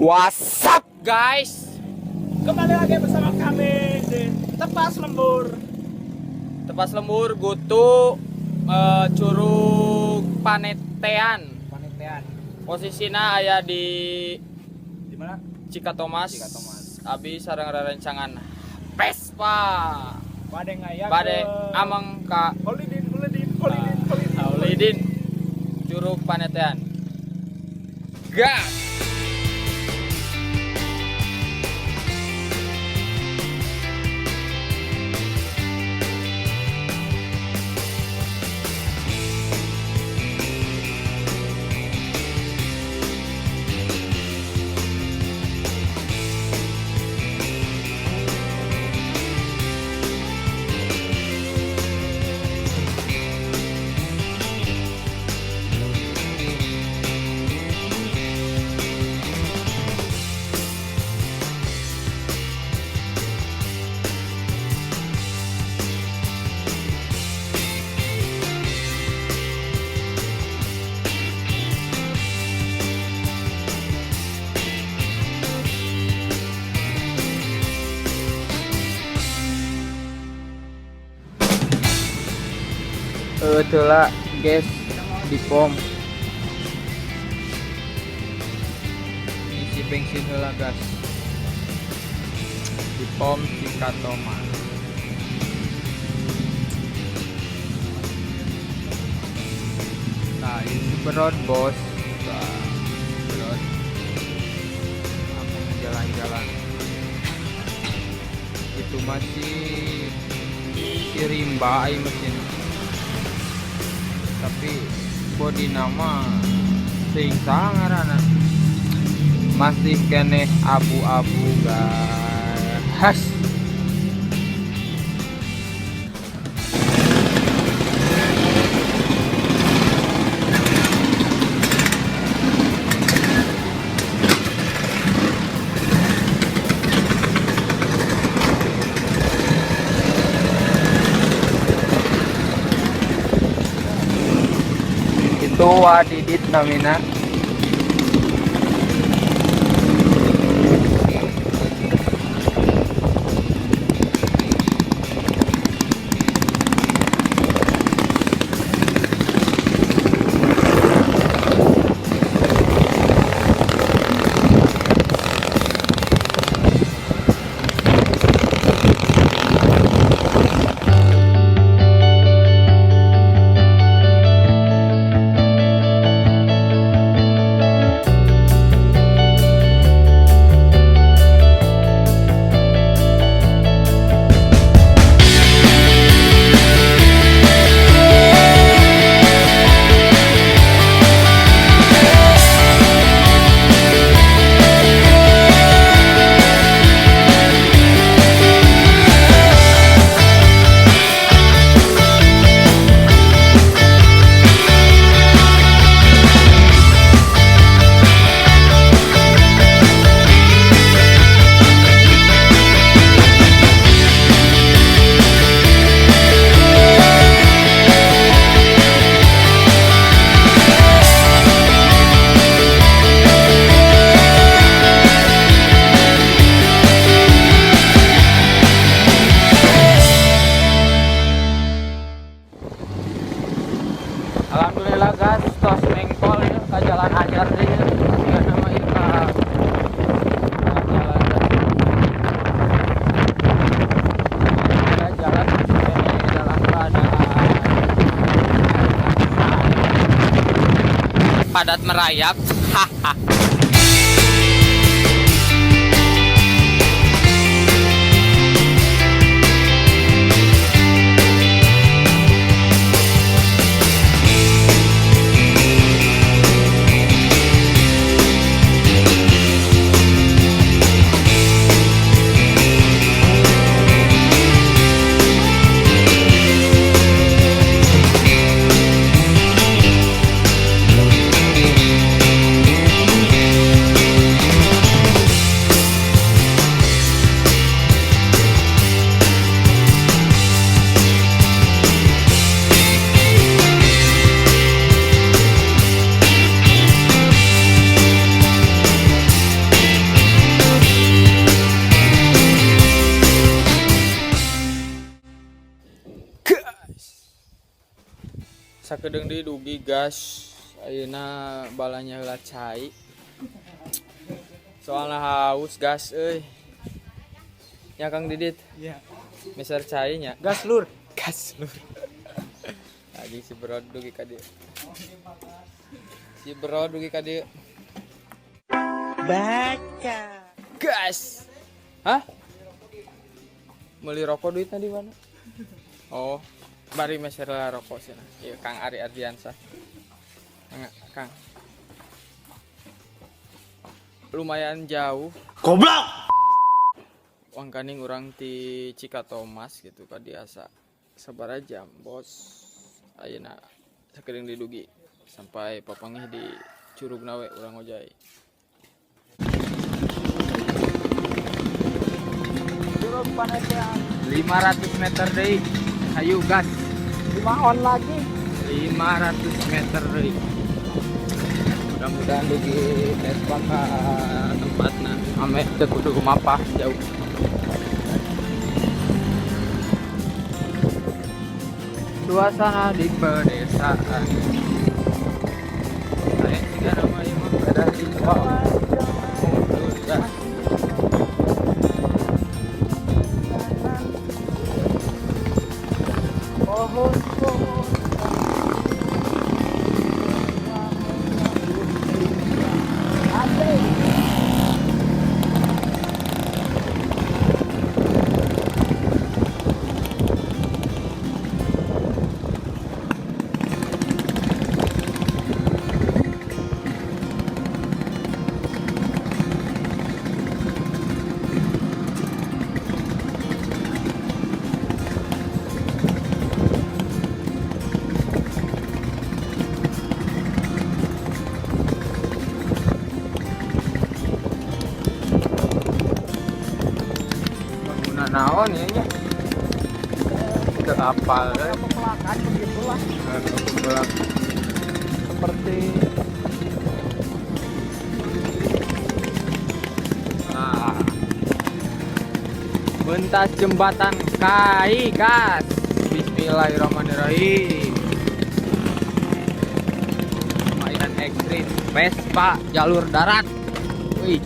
What's up guys? Kembali lagi bersama kami di Tepas Lembur. Tepas Lembur Gutu Curug Panetean. Panetean. Posisinya aya di mana? Cikatomas. Cikatomas. Abi sareng rerencangan Vespa. Bade ngaya. Bade ameng ka Holidin, Holidin, Holidin, Holidin. Holidin. Curug Panetean. Gas. Itulah guys di pom ngisi bensin heula gas di pom Cikatomas. Nah ini Superroad bos, nah, Superroad kamu jalan-jalan itu masih si rimba mesin, tapi body nama sing sangarana masih keneh abu-abu guys. Itu Wadidit namina. Alhamdulillah gas tos mengkol ya ke jalan anyar deh ya. Nama ieu ka jalan jalan dalam keadaan padat merayap. Hahaha. Sakedeung deui dugi, gas. Ayeuna balanja heula cai. Soalna haus, gas euy. Ya, Kang Didit. Iya. Meser cai nya. Gas, Lur. Gas, Lur. Lagi si bro dugi ka dieu. Si bro dugi ka dieu. Baca. Gas. Hah? Beli rokok duitnya di mana? Oh, bari meser lah rokok sih. Iya, Kang Ari Ardiansyah. Mangga, Kang. Lumayan jauh. Goblok. Wangkaning urang ti Cikatomas gitu ka biasa. Sabaraha jam, Bos? Ayeuna sakedeung didugi sampai papanggih di Curug we urang ngojay. Curug Panesean. 500 meter deui. Hayu gas. 5 on lagi. 500 meter deui. Mudah-mudahan dugi Vespa ka tempatna. Ame teu kudu mapah jauh. Suasana di pedesaan. Saya juga nama ieu mah ada di bawah. Gas. Pohon-pohon. Asik. Bangunan naon ya nya? Teu apal euy. Pepelakan begitulah. Pepelakan. Seperti Nah. Bentas jembatan Kai, gas. Bismillahirrahmanirrahim. Lumayan ekstrim. Vespa jalur darat. Wih,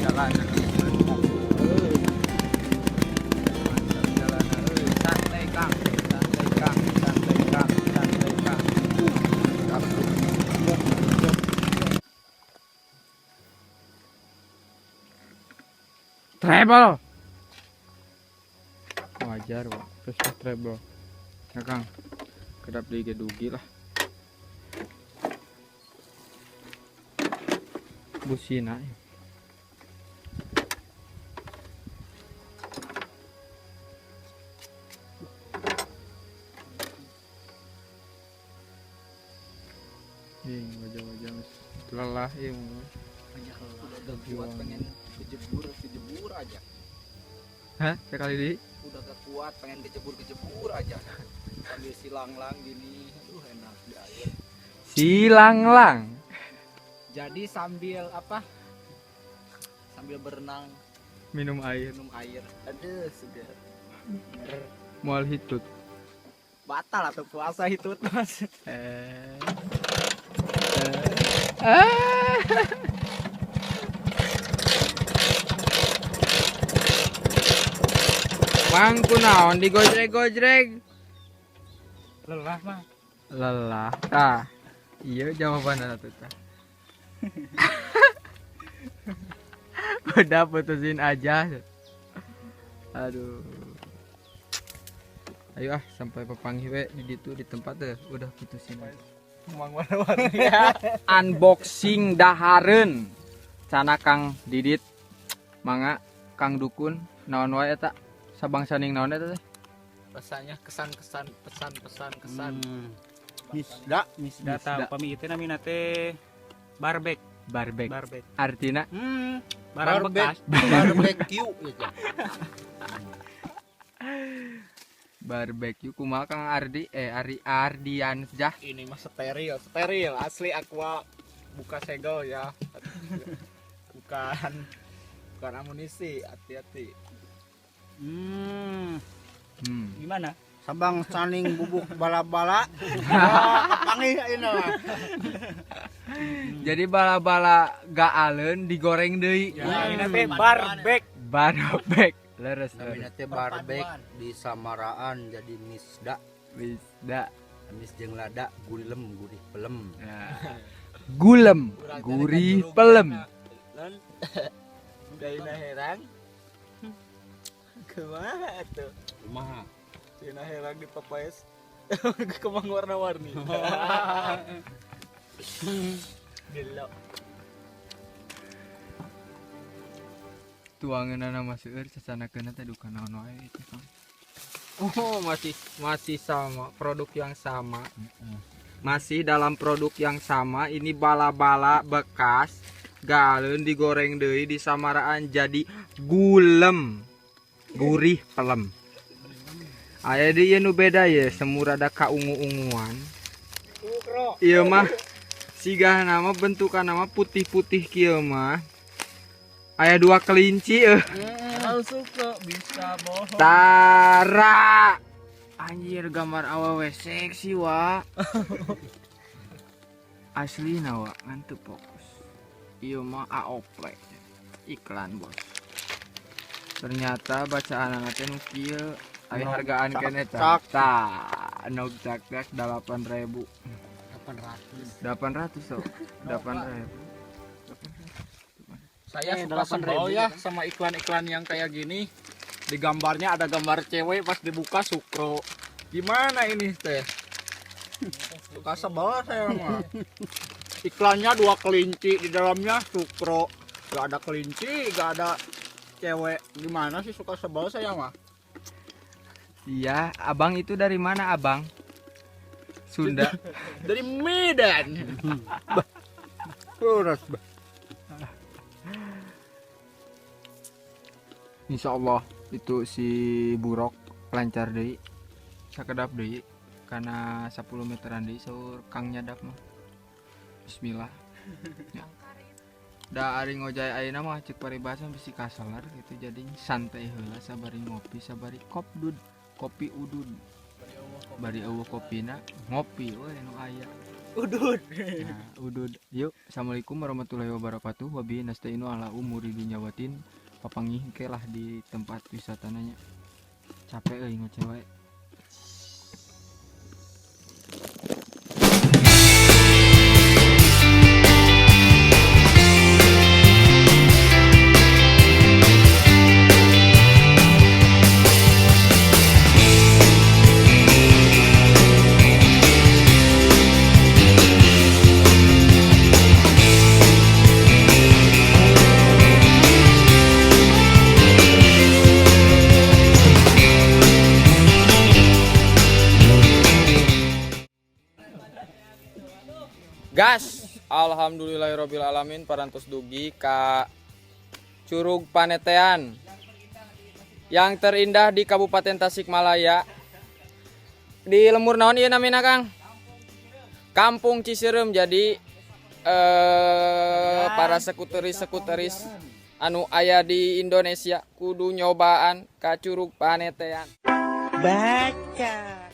jalan. Mantap. Euy. Mantap jalan. Euy, santai Kang, santai Kang, santai Kang, santai Kang. Mantap. Treble. Wajar, Pak. Terus treble. Ya, Kang. Kedap di dugi lah. Busina. Ih, wajah-wajah lelah ya. Udah gak kuat pengen kejebur, kejebur aja. Hah? Sekali di? Udah gak kuat pengen kejebur, kejebur aja. Sambil silanglang gini, aduh enak di air. Silanglang. Jadi sambil apa? Sambil berenang, Minum air. Minum air. Aduh, segar. Moal hitut. Batal atau puasa itu, Mas. Eh. Eh. Mang, kunaon digojreg-gojreg? Lelah mah. Lelah. Tah. Iya jawaban atuh tah. Udah putusin aja. Aduh. Ayo ah, sampai papanggih we di ditu di tempat deh, udah putusin aja. Mang warna-warni. Unboxing dahareun. Cana Kang Didit. Mangga Kang Dukun, naon wae eta? Sabangsaning naon eta teh? Rasanya kesan-kesan, pesan-pesan, kesan. Misda, misda. Misda. Data pami itu namina teh barbek, Barbek. Barbek. Artina Barang bekas. Barbecue gitu. Barbecue kumaha Kang Ardi, eh, Ari Ardiansyah? Ini mah steril, steril, asli aqua, buka segel ya. Bukan bukan amunisi, hati-hati. Hmm. Gimana? Sabang saning bubuk bala-bala. Kapanggih ayeuna mah. Jadi bala-bala gaaleun digoreng deui. Namina teh barbek. Barbek. Leres Namina leres. teh barbek di Samaraan jadi misda. Misda. Amis jeung lada gulem gurih pelem. Nah. Gulem, gurih pelem. Daina herang. Kumaha atuh? Kumaha? Dina herang di papaes. Kemang warna-warni. Gelo. Tuangeunana mah seueur sasanakeunna teh duka naon wae itu Kang. Oh, masih masih sama, produk yang sama. Masih dalam produk yang sama, ini bala-bala bekas galeun digoreng deui di samaraan jadi gulem. Gurih pelem. Aya deui ieu nu beda ye, semu rada kaungu-unguan. Ieu mah sigah nama bentukan nama putih-putih kieu mah. Aya dua kelinci eh. Kalau suka bisa bohong. Tara. Anjir gambar awewe seksi wa. Asli wa ngan teu fokus. Ieu mah aoplek. Iklan bos. Ternyata bacaan teh nu kieu aya hargaan keneh tah. Tah, nog cak cak 8.000. 800. 800 tuh. 8.000. Saya suka sebel ya sama iklan-iklan yang kayak gini. Di gambarnya ada gambar cewek, pas dibuka sukro. Gimana ini teh? Suka sebel saya mah. Iklannya dua kelinci, di dalamnya sukro. Gak ada kelinci, gak ada cewek. Gimana sih, suka sebel saya mah. Iya, abang itu dari mana abang? Sunda. Dari Medan. Terus Insya Allah itu si buruk lancar deui. Sakedap deui karena 10 meteran deui saur Kang nyadap mah. Bismillah. Ya. Da ari ngojay ayeuna mah ceuk paribasa bisi kaselar gitu, jadi santai heula sabari ngopi sabari kopdud, kopi udud. Bari eueuh kopina ngopi we nu aya. Udud. Nah, udud. Yuk, assalamualaikum warahmatullahi wabarakatuh. Wabihi nasta'inu ala umuri dunya watin. Papanggih ke lah di tempat wisata nanya. Capek euy ngoceh wae. Gas, alhamdulillahirabbil alamin parantos dugi ka Curug Panetean yang terindah di Kabupaten Tasikmalaya. Di lemur naon ieu namina Kang? Kampung Ciserem. Jadi para sekuteris-sekuteris anu aya di Indonesia kudu nyobaan ka Curug Panetean. Baca.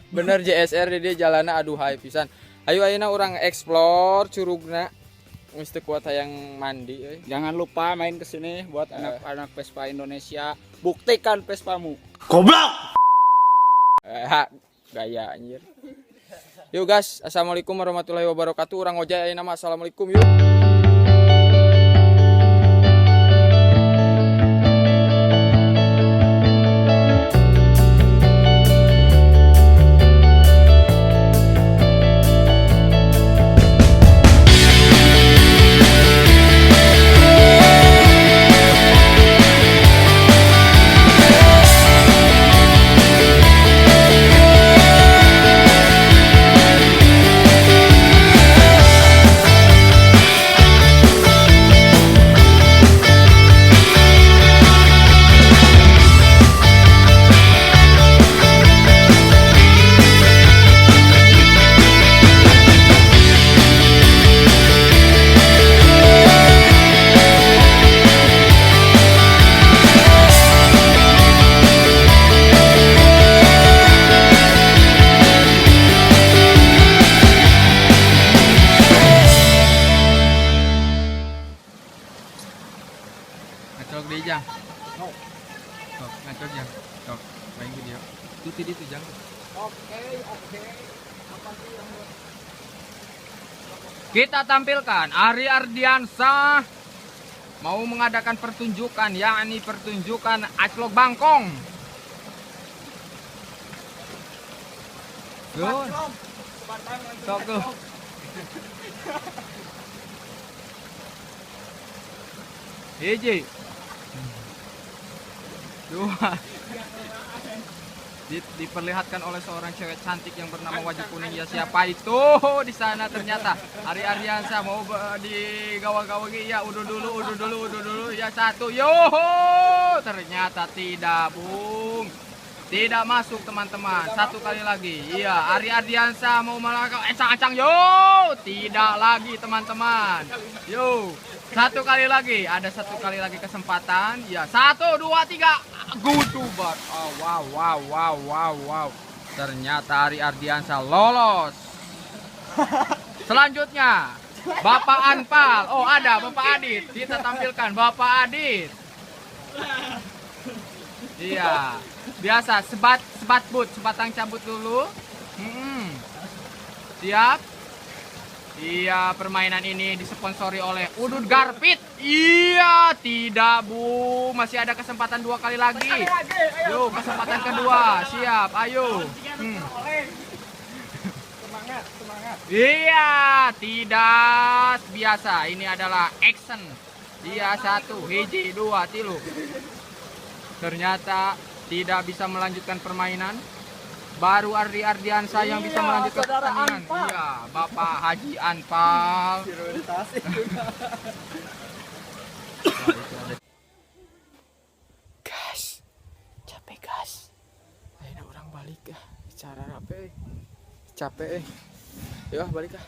Bener JSR di dia jalanna aduhai pisan. Ayo ayeuna urang explore curugna. Geus teu kuat hayang mandi euy. Jangan lupa main ke sini buat anak-anak Vespa Indonesia. Buktikan Vespamu. Ha, gaya anjir. Yuk guys, assalamualaikum warahmatullahi wabarakatuh. Urang ngojay ayeuna mah, assalamualaikum yuk. Ngacok deui, Jang. Sok, ngacok, Jang. Sok, main video. Itu tadi tuh, Jang. Oke, oke. Apa sih yang Kita tampilkan Ari Ardiansah mau mengadakan pertunjukan, yakni pertunjukan Aclok Bangkong. Yun. Sok tuh. Hiji. Dua. Diperlihatkan oleh seorang cewek cantik yang bernama wajah kuning. Ya siapa itu di sana? Ternyata Ari Ardiansah mau digawa-gawa. Ya udah dulu, udah dulu, udah dulu. Ya satu. Yoho, ternyata tidak, Bung. Tidak masuk, teman-teman. Satu kali lagi. Iya, Ari Ardiansah mau melakukan encang-encang. Yo, tidak lagi, teman-teman. Yo, satu kali lagi. Ada satu kali lagi kesempatan. Ya, 1, 2, 3. Gudubat. Oh, wow, wow, wow, wow, wow. Ternyata Ari Ardiansah lolos. Selanjutnya, Bapak Anpal. Oh, ada Bapak Adit. Kita tampilkan Bapak Adit. Iya. Biasa sebat sebat but, sebatang cabut dulu. Siap. Iya, permainan ini disponsori oleh Udud Garpit. Iya, tidak, Bu. Masih ada kesempatan 2 kali lagi. Yo, kesempatan kedua. Siap, ayo. Semangat, semangat. Iya, tidak biasa. Ini adalah action. Iya, 1, 1, 2, 3. Ternyata tidak bisa melanjutkan permainan. Baru Ari Ardiansah yang bisa melanjutkan pertandingan. Iya, Bapak Haji Anpal. Gas, capek gas. Ayo orang balik ah. Bicara apa? Capek. Yuk balik ah.